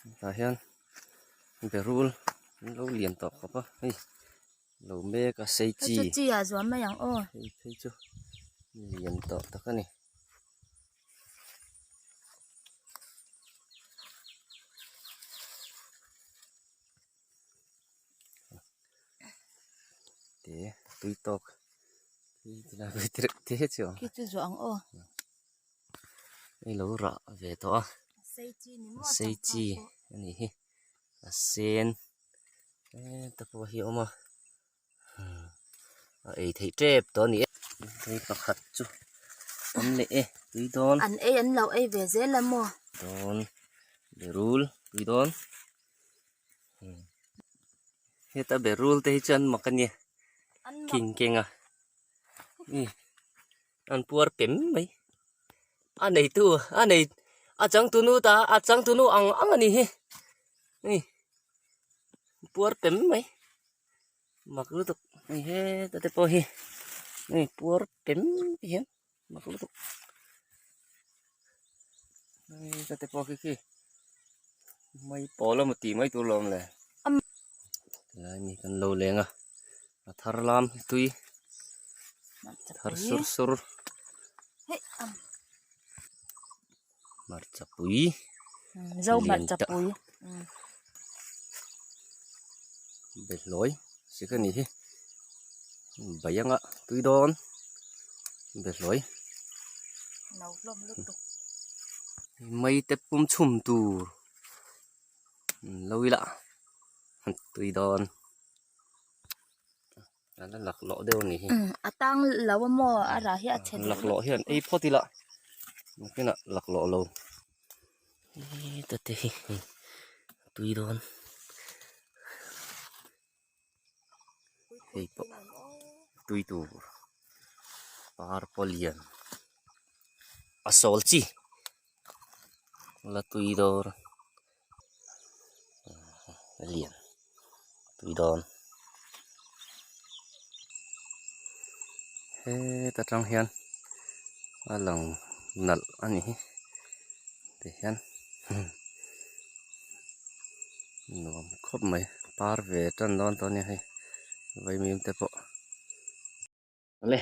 Tah hian berul an lo lian tawh khawp a hei lo mek a sei chi Hei chu chi ah zuam mai ang aw. Hei phei chu lian tawh tak a ni. Te tui tawk tilai pawh hi tirh te chu a awm. Khi chu zuah ang aw. Hei lo rah ve tawh a sei chi a nih hi a sen heta pawh hi a awm a a ei theih tep tawh a ni e hei pakhat chu awm leh e tui dawn an ei an lo ei ve zel a maw dawn berul tui dawn heta berul te hi chuan mak a nia king keng a. An puar pem mai. A neitu a nei a changtunu ta a changtunu ang ang a ni hi. Hei puar pem mai. Mak lutuk hei heta te pawh hi hei puar pem te hian mak lutuk. Heta te pawh khi khi mai pawl emaw tih mai tur lawm le. Tilai mi kan lo leng a. A thar lam hi tui thar sur sur hmarcha pui zo hmarcha pui behlawi si ka nih hi bai anga tui dawn behlawi mai te pum chhum tur lo ila tui dawn. A la laklawh deuh a nih hi. A tang lo a maw a rah hi a chhe deuh. Laklawh hian ei phawt ila nakinah laklawh lo. Heta te hi hei tui dawn. Hei pawh tui tur par pawh lian a sawl chi la tui dawn. Lian tui dawn heta tang hian a lang nalh a ni hi tihian nuam khawp mai par ve tan dawn tawh a nia hei vaimim te pawh. Le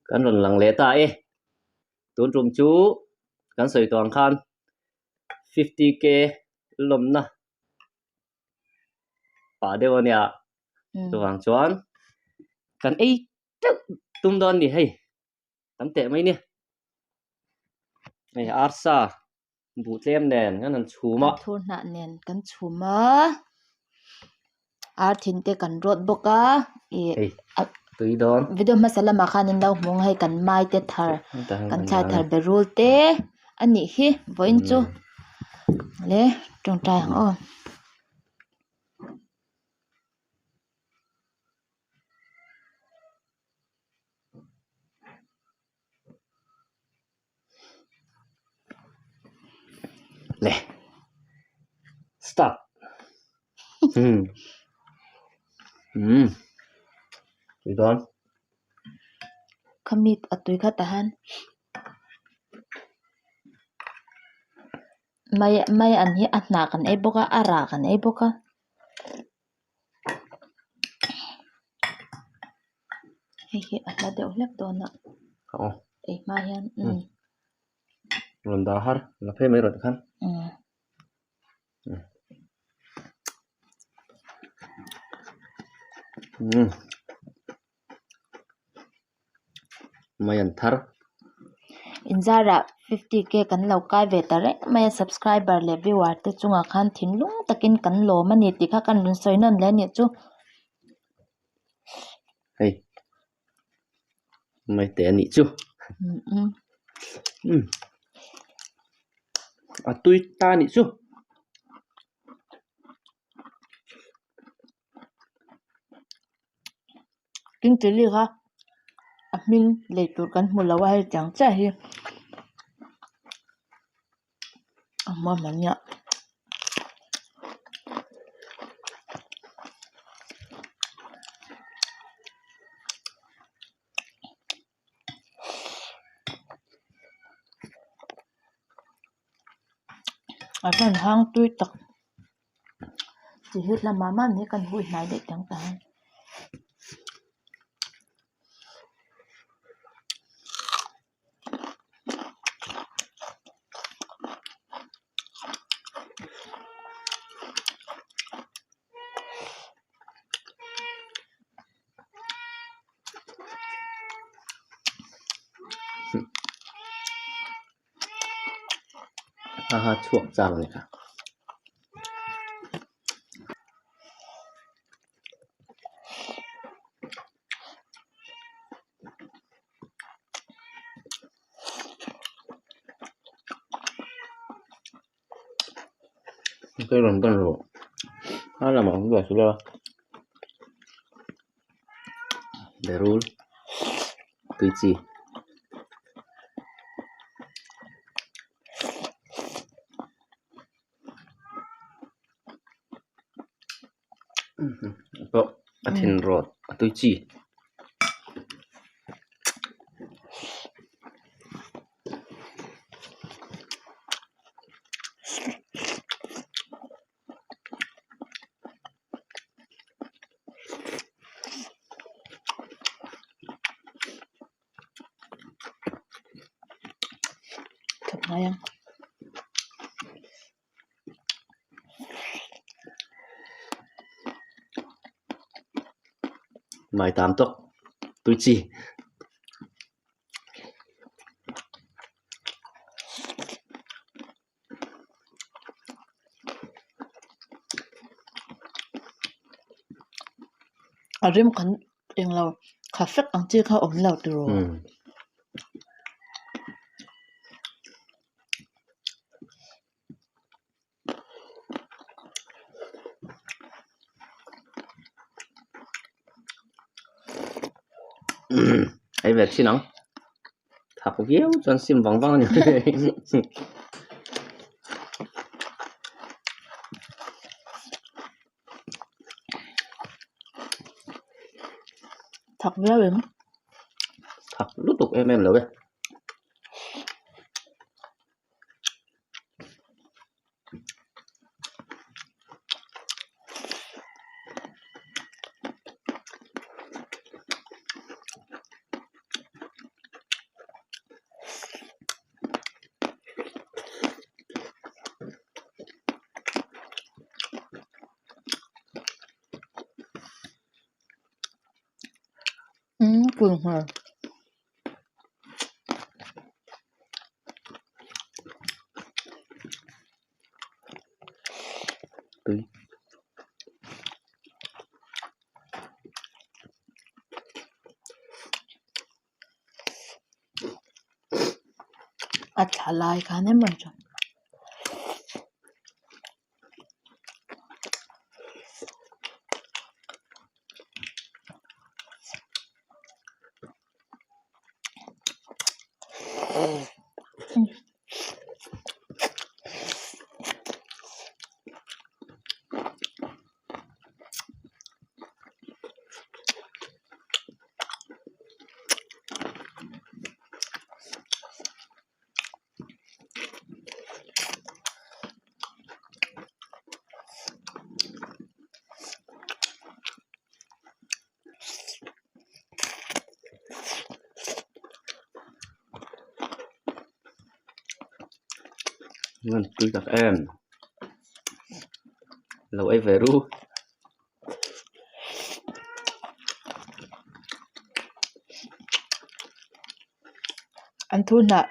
kan rawn lang leh ta e tun tum chu kan sawi tawh ang khan fifty k lawmna pah deuh a nia chuvang chuan kan ei teuh tum dawn a ni hei tam teh mai nia hei arsa buh tlem nen kan han chhum a. Thur hnah nen kan chhum a ar thin te kan rawt bawk a ih hei tui dawn video hmasa lamah khan in lo hmu ang hei kan mai te thar kan thlai thar berul te a nih hi vawiin chu le tawngtai ang aw. Le start um um tui dawn khami a tui kha tah hian mai mai an hi a hnah kan ei bawk a a rah kan ei bawk a. Hei hi a hla deuh hlek dawn a ei hma hian umm. Rawn dah har la phei mai rawh tikhan. Umm mai an thar. Inzarah fifty k kan lo kai ve ta reng mai a subscriber leh viewer te chungah khan thinlung takin kan lawm a ni tih kha kan rawn sawi nawn leh a nih chu. Hei mai te a nih chu umm a tui ta a nih chu. Tin chilli kha a hming lei tur kan hmu lo a hei tiang chiah hi a hmuam a nia. A van hang tui tak chi hit lamah mah ni kan hui hnai daih tang ta hian. Haha chhuak chang a ni kha. Ka rawn ban rawh a lamah an buai hle a berul tui chi. Pawh a thin rawt a tui chi. Thawk ngai ang. Mai tam tawk tui chi. A rim kan englo kha fek ang chi kha awm lo tiraw. Ei ve thin ang thak viau chuan sim vang vang a ni. Thak viau em? Thak lutuk em em lo e. Umm kulhngel. Tui. A thla lai khan em mai chuan. Ngan tui tak em lo ei ve ru. An thu hnah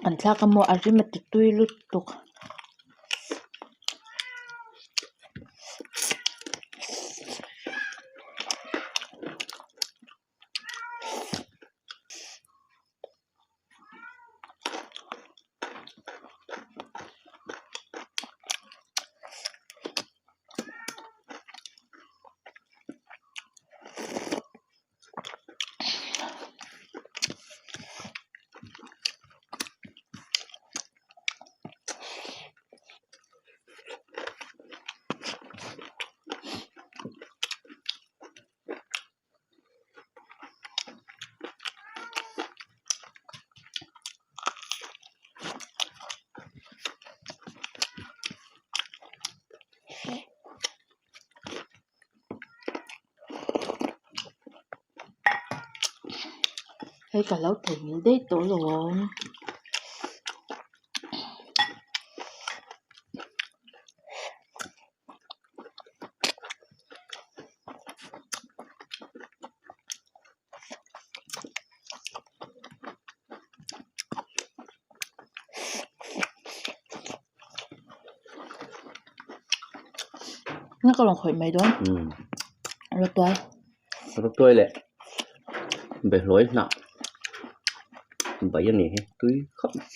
an thlak a maw a rim a ti tui lutuk. Hei ka lo theihnghilh daih tawh alawm. Na ka rawn khawih mai dawn rawtuai rawtuai leh behlawi hnah bai a ni hi tui khawp mai.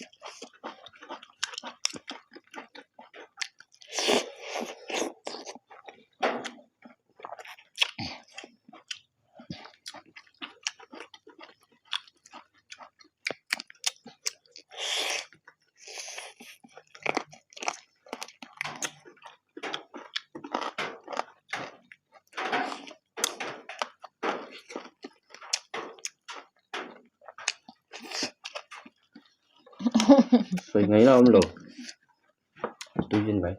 Sawi ngaihna a awm lo tui a ni mai.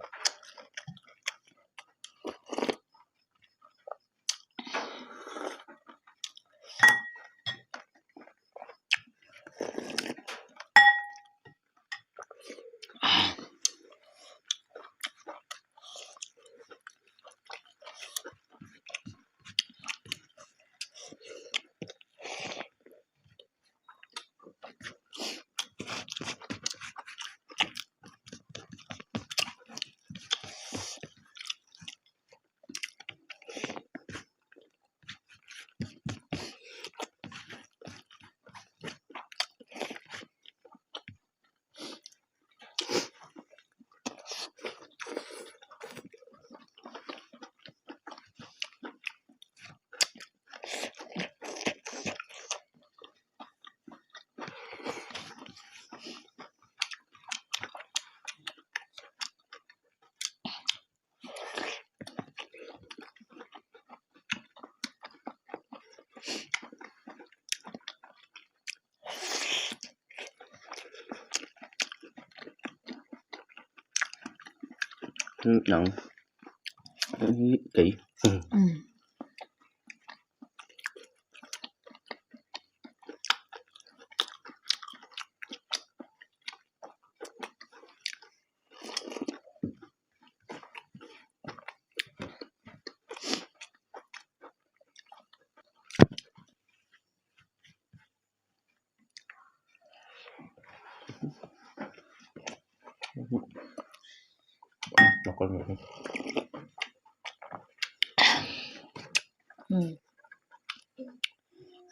Nang kei.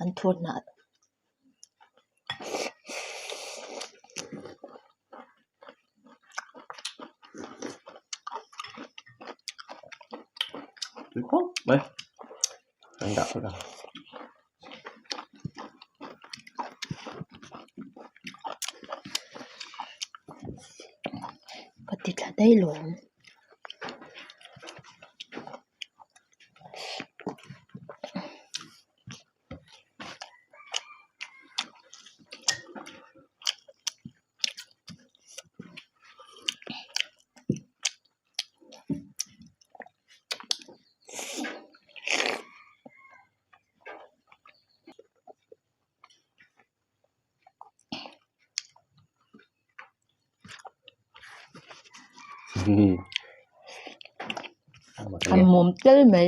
An thur hnah. Tui khawp mai an dah phawt ang. Ka ti thla daih lawm. A mawm tel mai.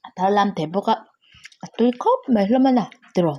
A thar lam thei bawk a a tui khawp mai hlawm a na tiraw.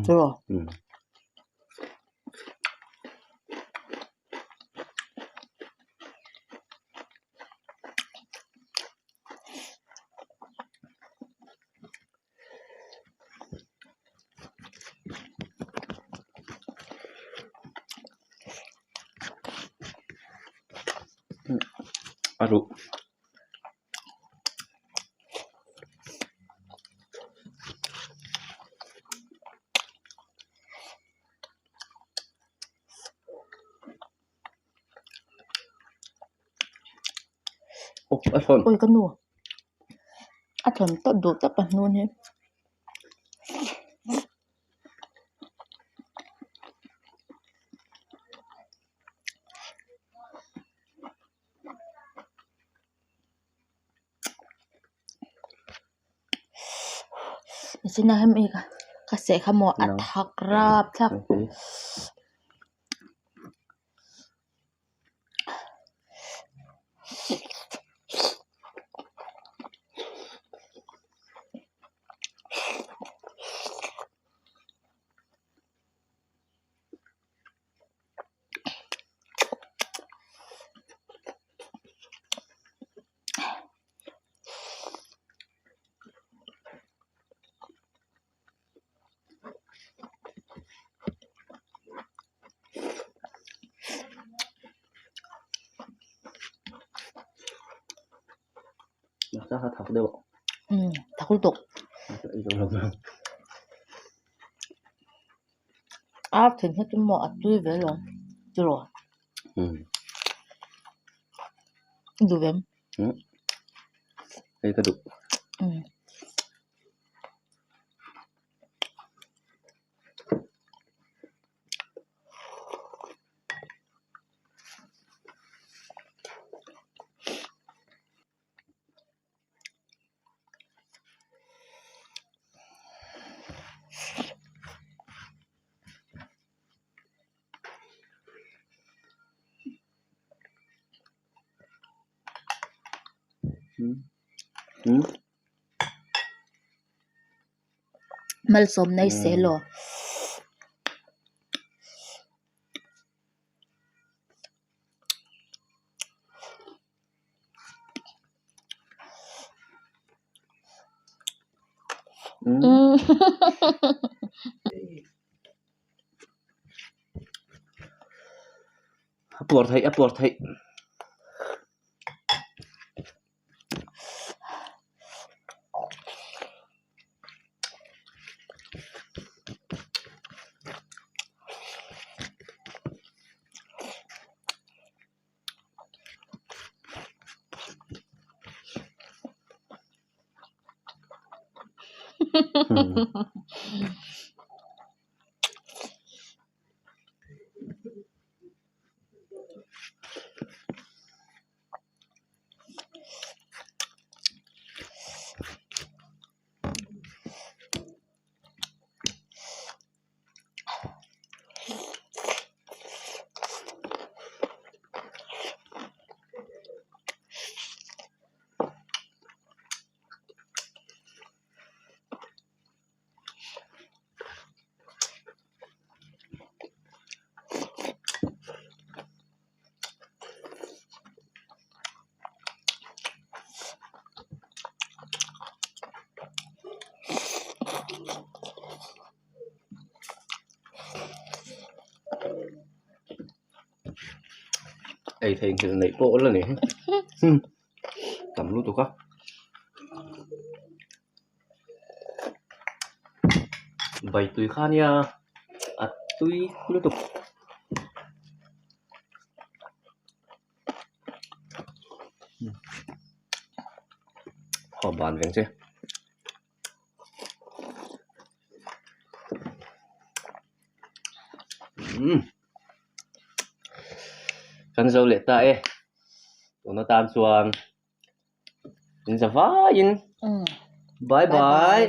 Chu rawh. A ruh. Ui ka nu a thawn tawp duh tawp a hnun hi. Nichina hemi ka seh kha maw a thak rap thlak. Thak lutuk. A thin hi chu maw a tui ve lo tiraw i duh em? Hei ka duh. Malsawm nei sel aw. A puar theih a puar theih. Ei theihnghilh neih pawh la ni tam lutuk a. Bai tui kha nia a tui lutuk. Haw ban veng che. Umm kan zo leh ta e tun atan chuan in za vaiin bye bye.